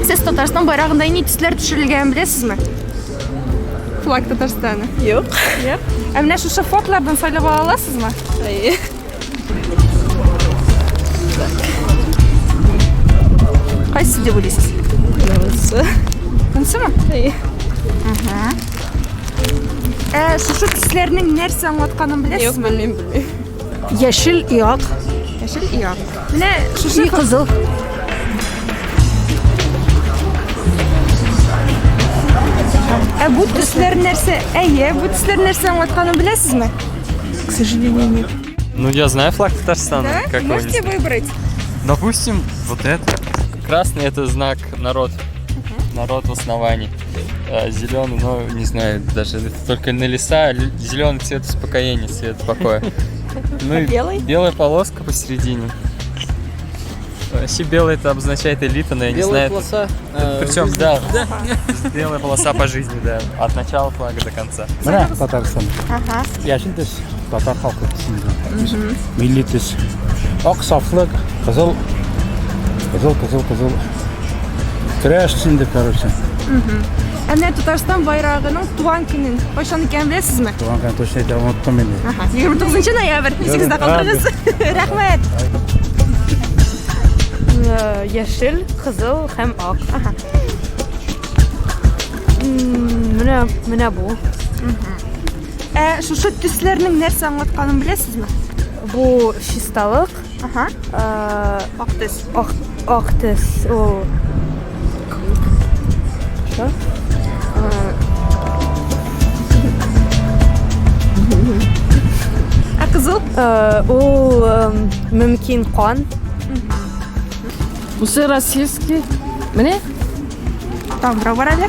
Сез Татарстан байрагында нинди төсләр төшерелгәнен беләсезме? Флаг Татарстана. Юк. Юк. Ә менә шушы фотолардан сайлап ала аласызмы? Әйе. Кайсы дип уйлыйсыз? Монысы. Монысымы? Әйе. Ә шушы төсләрнең нәрсә аңлатканын Юк, беләсезме? белмим, белмим. Яшел и ак. Яшел и ак. Менә шушы И кызыл. Ә бу төсләр нәрсә? Әйе, бу төсләр нәрсә аңлатканын беләсезме? К сожалению, нет. Ну, я знаю флаг Татарстана. Да? Как его не Можете знать? выбрать? Допустим, вот это. Красный это знак народ. Народ в основании. Зеленый, ну, не знаю, даже это только на леса. Зеленый цвет успокоения, цвет покоя. Ну и белый? Белая полоска посередине. Вообще белый это обозначает элита, но я не Белая знаю. полоса. Причем, да, белая полоса по жизни, да. От начала флага до конца. Менә Татарстан. Ага. Яшел төс, татар халкы төсендә. Милли төс. Ак сафлык, кызыл, кызыл, кызыл, кызыл. Көрәш инде, короче. Ә менә Татарстан байрагының туган көнен кайчан икәнен беләсезме? Туган көн точно әйтә оныттым инде. Ага, 29 ноябрь. Исегездә калдырыгыз. Рәхмәт. Яшел, кызыл һәм ак. Менә, менә бу. Ә шушы төсләрнең нәрсә аңлатканын беләсезме? Бу чисталык, Ага. э, Ак төс. ак, ак төс. Ул Что? Ә кызыл? Ул мөмкин кан. Бусы российский. Менә Тагын берәү бар әле.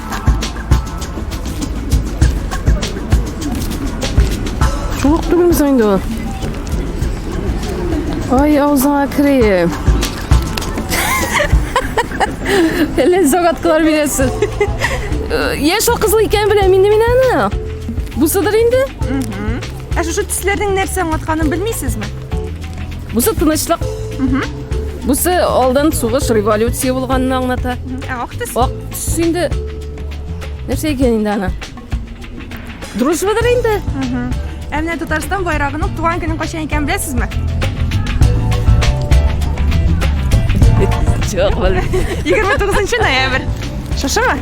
шул ук түгелме соң инде ул? Ай, авызыңа керәем. Әллә загадкалар бирәсең. Яшел кызыл икәнен беләм инде мин аны. Бусыдыр инде. Ә шушы төсләрнең нәрсә аңлатканын белмисезме? Бусы тынычлык. Бусы алдан сугыш, революция булганын аңлата. Ә ак төс? Ак төс инде нәрсә икән инде аны? Дружбадыр инде. Ә менә Татарстан байрагының туган көнен кайчан икәнен беләсезме? Юк, белмим. 29 ноябрь. Шушымы?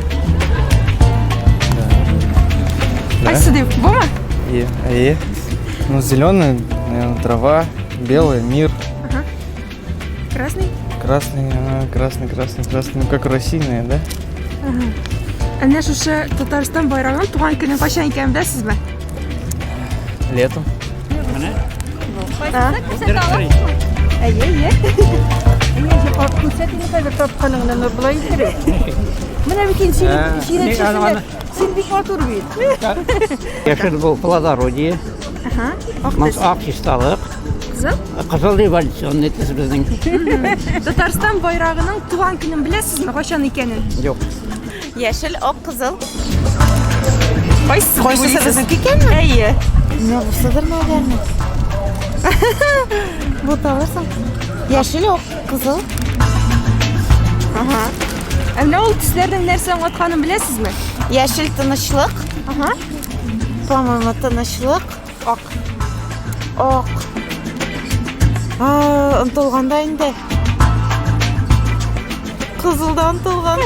Кайсы дип? Бумы? Е, е. Ну, зеленый, наверное, трава, белый, мир, Красный? красный, а, красный, красный, красный. Ну, как в России, наверное, да? Ә менә шушы Татарстан байрагының туган көнен кайчан икәнен беләсезме? Летом. Әйе, әйе. Менә бит инде син син бик матур бит. Яшел бу плодородие, Ага. Ак монысы төс. ак чисталык, Кызыл? кызыл революционный төс безнең. Татарстан байрагының туган көнен беләсезме? Кайчан икәнен? Юк. Яшел, ак, кызыл. Кайсысы? Кайсысы безнеке икәнме? Әйе. Менә бусыдыр, наверное. Бу табырсың. Яшел, ак, кызыл. Ага. Ә менә ул төсләрнең нәрсә аңлатканын беләсезме? Яшел тынычлык. Ага. По-моему, тынычлык. Ак. Ак. А, онытылганда инде. Кызылда онытылган.